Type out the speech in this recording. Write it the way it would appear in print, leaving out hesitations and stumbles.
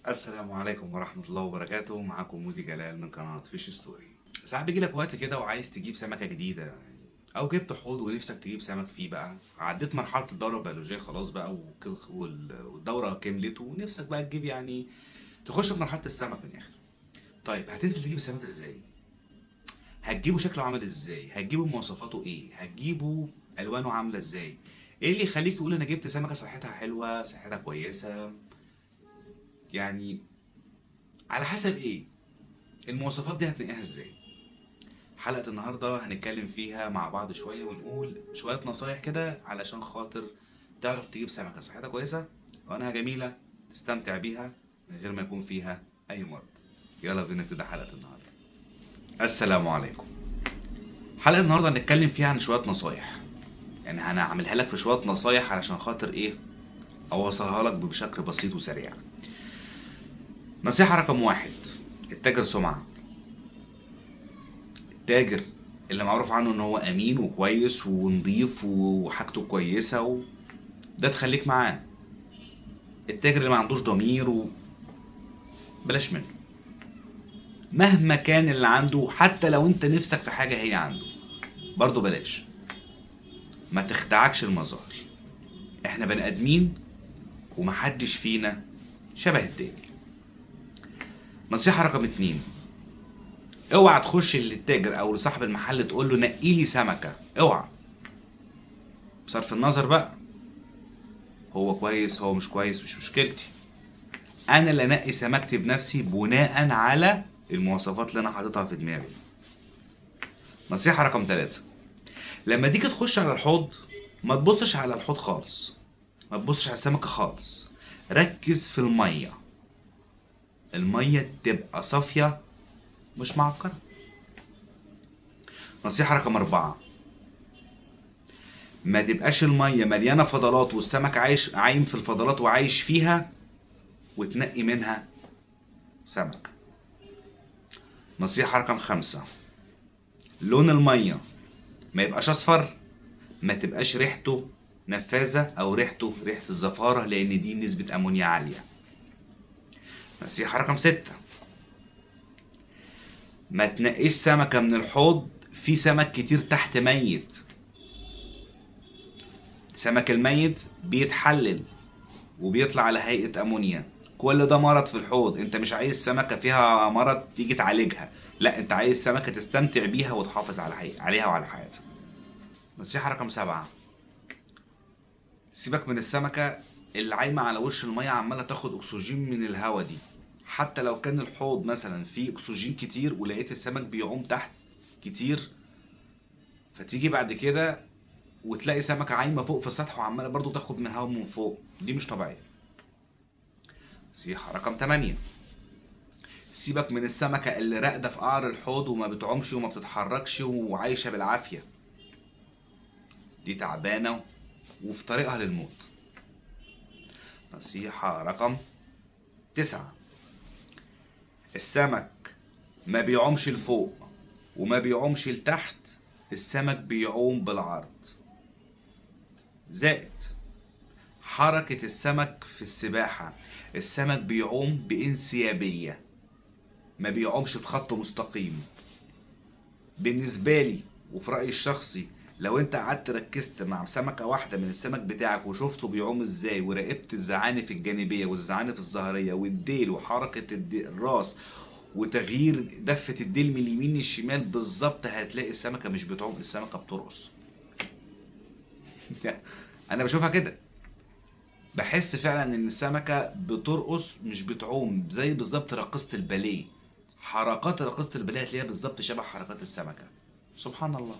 السلام عليكم ورحمة الله وبركاته. معاكم مودي جلال من قناة Fish Story. ساعات بيجيلك وقت كده وعايز تجيب سمكة جديدة يعني، أو جبت حوض ونفسك تجيب سمك فيه بقى، عديت مرحلة الدورة البيولوجية خلاص بقى والدورة كملت ونفسك بقى تجيب، يعني تخش في مرحلة السمك من الآخر. طيب هتنزل تجيب سمك ازاي؟ هتجيبه شكله عامل ازاي؟ هتجيبه مواصفاته ايه؟ هتجيبه ألوانه عاملة ازاي؟ ايه اللي يخليك تقول انا جبت سمكة صحتها حلوة، صحتها كويسة؟ يعني على حسب ايه؟ المواصفات دي هتنقيها ازاي؟ حلقة النهاردة هنتكلم فيها مع بعض شوية ونقول شوية نصايح كده علشان خاطر تعرف تجيب سمكة صحتها كويسة وأنها جميلة تستمتع بيها من غير ما يكون فيها أي مرض. يلا بينا نبتدي حلقة النهاردة. السلام عليكم. حلقة النهاردة هنتكلم فيها عن شوية نصايح، يعني هنعملها لك في شوية نصايح علشان خاطر إيه؟ أوصلها لك بشكل بسيط وسريع. نصيحة رقم 1، التاجر سمعة. التاجر اللي معروف عنه ان هو امين وكويس ونضيف وحاجته كويسة ده تخليك معاه. التاجر اللي ما عندوش ضمير بلاش منه مهما كان اللي عنده، حتى لو انت نفسك في حاجة هي عنده برضو بلاش. ما تخدعكش المظاهر، احنا بني ادمين ومحدش فينا شبه التاني. نصيحة رقم 2، اوعى تخش للتاجر او لصاحب المحل تقول له نقي لي سمكة، اوعى. بصرف النظر بقى هو كويس هو مش كويس مش مشكلتي، انا اللي انقي سمكتي بنفسي بناء على المواصفات اللي انا حاططها في دماغي. نصيحة رقم 3، لما تيجي تخش على الحوض ما تبصش على الحوض خالص، ما تبصش على السمكة خالص، ركز في المية. المية تبقى صافية مش معكرة. نصيحة رقم 4، ما تبقاش المية مليانة فضلات والسمك عايش عايم في الفضلات وعايش فيها وتنقي منها سمك. نصيحة رقم 5، لون المية ما يبقاش أصفر، ما تبقاش ريحته نفاذة أو ريحته ريحة الزفارة، لأن دي نسبة أمونيا عالية. نصيحة رقم 6، ما تنقيش سمكة من الحوض في سمك كتير تحت ميت. سمك الميت بيتحلل وبيطلع على هيئة أمونيا، كل ده مرض في الحوض. انت مش عايز سمكة فيها مرض تيجي تعالجها، لا انت عايز سمكة تستمتع بيها وتحافظ على عليها وعلى حياتها. نصيحة رقم 7، سيبك من السمكة اللي عايمة على وش المية عمالة تاخد أكسجين من الهوا دي. حتى لو كان الحوض مثلا فيه أكسجين كتير ولقيت السمك بيعوم تحت كتير، فتيجي بعد كده وتلاقي سمكة عايمة فوق في السطح وعمالة برضو تاخد من الهوا من فوق، دي مش طبيعية. نصيحة رقم 8، سيبك من السمكة اللي راقدة في قعر الحوض وما بتعومش وما بتتحركش وعايشة بالعافية، دي تعبانة وفي طريقها للموت. نصيحة رقم 9، السمك ما بيعومش لفوق وما بيعومش لتحت، السمك بيعوم بالعرض. زائد حركة السمك في السباحة، السمك بيعوم بانسيابية، ما بيعومش في خط مستقيم. بالنسبة لي وفي رأيي الشخصي، لو انت قعدت ركزت مع سمكة واحدة من السمك بتاعك وشفته بيعوم ازاي، وراقبت الزعانف الجانبية والزعانف الظهرية والديل وحركة الراس وتغيير دفة الديل من اليمين للشمال بالظبط، هتلاقي السمكة مش بتعوم، السمكة بترقص. انا بشوفها كده، بحس فعلا ان السمكة بترقص مش بتعوم، زي بالظبط راقصة الباليه. حركات راقصة الباليه هتلاقيها بالظبط شبه حركات السمكة. سبحان الله.